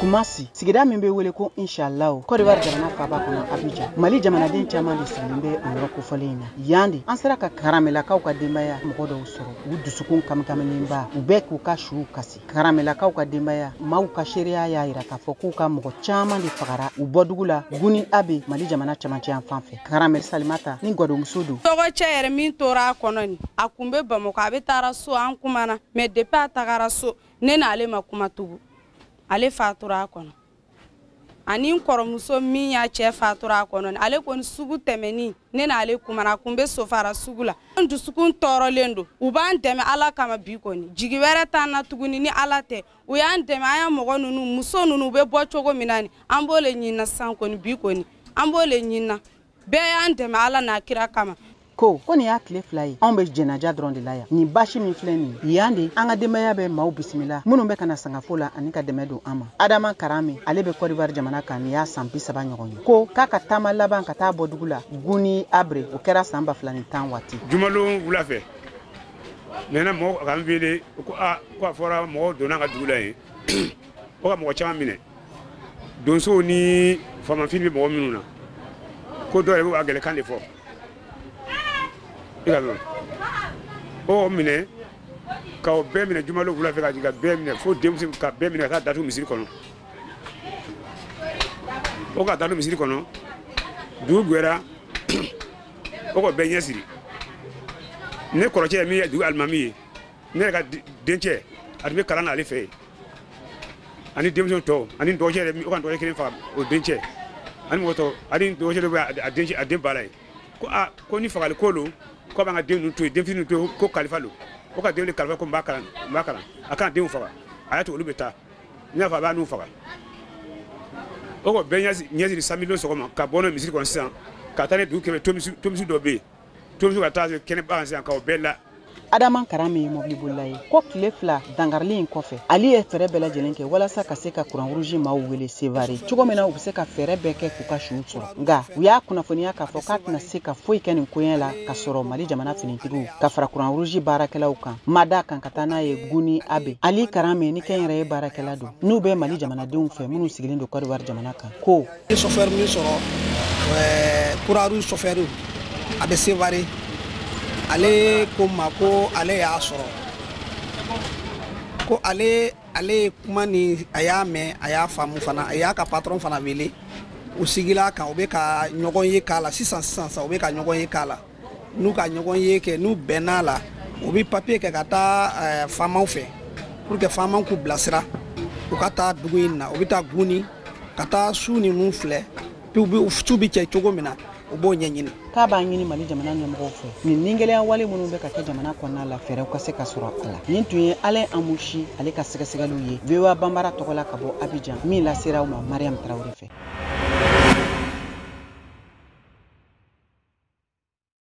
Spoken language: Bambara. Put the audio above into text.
Kumasi, sigida min bɛ wele ko Inshallah, Côte d'Ivoire jamana faaba kɔnɔ Abidjan. Mali jamanaden caman de sigilen bɛ o yɔrɔ kofɔlen in na. Yan de an sera ka Karamelakaw ka denbaya mɔgɔ dɔw sɔrɔ, u dusukun kamikamilenba, u bɛɛ k'u ka suw kasi. Karamelakaw ka denbaya maaw ka seereya y'a yira k'a fɔ k'u ka mɔgɔ caman de fagara u bɔdugu la Guni Abe, Mali jamana camancɛ yan fan fɛ. Karamel Salimata ni gwadonmuso don. Tɔgɔcɛ yɛrɛ min tora a kɔnɔ nin, a kun bɛ Bamakɔ, a bɛ taara so, an kumana, mais depuis a tagara so, ne n'ale ma kuma tugun. Ale fatura a kɔnɔ. Ani n kɔrɔmuso min y'a cɛ fatura a kɔnɔ, ale kɔni sugu tɛmɛni, ne n'ale kumana, a kun bɛ Sofara sugu la. N dusukun tɔɔrɔlen don, u b'an dɛmɛ Ala kama bi kɔni, jigi wɛrɛ t'an na tuguni ni Ala tɛ. U y'an dɛmɛ, an ya mɔgɔ ninnu, muso ninnu u bɛ bɔ cogo min na nin, an b'o le ɲinina sisan kɔni bi kɔni, an b'o le ɲinina. Bɛɛ y'an dɛmɛ Ala n'a kira kama. Ko ko nin y'a tile 2 ye, anw bɛ jɛnaja dɔrɔn de la yan. Nin basi min filɛ nin ye, yan de an ka denbaya bɛ maaw bisimila minnu bɛ ka na sangafo la ani ka dɛmɛ don an ma. Adama Karame, ale bɛ Côte d'Ivoire jamana kan, nin y'a san 30 ɲɔgɔn ye. Ko k'a ka taama laban ka taa bɔ dugu la Guni Abre, o kɛra san 2010 waati. Jumalon wula fɛ, nana mɔgɔw k'an wele ko a ko a fɔra mɔgɔw donna an ka dugu la yen, o ka mɔgɔ caman minɛ, donsow ni faamafin bɛ mɔgɔ minnu na, ko dɔw yɛrɛ bɛ a gɛlɛkan de fɔ. I ka mɛn o minɛ ka o bɛɛ minɛ jumalon wula fɛ ka jigin ka bɛɛ minɛ fo denmisɛn ka bɛɛ minɛ ka taa datugu misiri kɔnɔ. O ka datugu misiri kɔnɔ, dugu gbɛra, o ka bɛɛ ɲɛsiri. Ne kɔrɔcɛ min ye dugu alimami ye, ne yɛrɛ ka dencɛ a tun bɛ kalan na ale fɛ yen, ani denmisɛn tɔw, ani dɔgɔcɛ yɛrɛ, o ka dɔgɔcɛ kelen faga o dencɛ, ani mɔgɔ tɔw, ani dɔgɔcɛ dɔ bɛ a dencɛ, a den ba la yen. Ko a ko ni fagali ko don, ko b'an ka den ninnu to yen, den fitinin to yen, ko kalifa don. O ka den de kalifa ko n b'a kalan, n b'a kalan. A kana denw faga, a y'a to olu bɛ taa. N y'a fɔ a b'a n'u faga. O ko bɛɛ ɲɛsiri samedi don sɔgɔma ka bɔ n'o misiri kɔnɔ sisan, ka taa ni dugu kɛmɛ tomisi dɔ bɛ yen. Tomisi ka taa kɛnɛba kan sisan k'o bɛɛ la. Adama Karame ye mobilibolila ye. Ko tile 2 dankarili in kɔfɛ, ale ye fɛɛrɛ bɛɛ lajɛlen kɛ walasa ka se ka Croix Rouge maaw wele Sevare, cogo min na u bɛ se ka fɛɛrɛ bɛɛ kɛ k'u ka suw sɔrɔ. Nka u y'a kunnafoniya k'a fɔ k'a tɛna se ka foyi kɛ nin koɲɛ la ka sɔrɔ Mali jamana finitigiw ka fara Croix Rouge baarakɛlaw kan ma da kan ka taa n'a ye Guni Abe. Ali Karame ni kɛnyɛrɛye baarakɛla don, n'u bɛ Mali jamanadenw fɛ minnu sigilen don Côte d'Ivoire jamana kan. Ko chauffeur min sɔrɔ, Croix Rouge chauffeur, a bɛ Sevare. Ale ko ma ko ale y'a sɔrɔ, ko ale ye kuma ni a y'a mɛn, a y'a faamu fana, a y'a ka patron fana wele, u sigila kan, u bɛ ka ɲɔgɔn ye k'a la sisan sisan sa, u bɛ ka ɲɔgɔn ye k'a la. N'u ka ɲɔgɔn ye kɛ, n'u bɛnn'a la, u bɛ papier kɛ ka taa faamaw fɛ pour que faamaw k'u bilasira, u ka taa dugu in na, u bɛ taa Guni ka taa su ninnu filɛ, puis u bɛ su bɛ cɛ cogo min na, u b'o ɲɛɲini. K'a b'a ɲini Mali jamana ɲɛmɔgɔw fɛ, nin ningɛlɛya wale minnu bɛ ka kɛ jamana kɔnɔna la, fɛɛrɛw ka se ka sɔrɔ a la. Nin tun ye Alain Amushi ale ka sɛgɛsɛgɛliw ye VOA Banbara tɔgɔ la ka bɔ Abidjan, min lasera aw ma Mariam Traoré fɛ.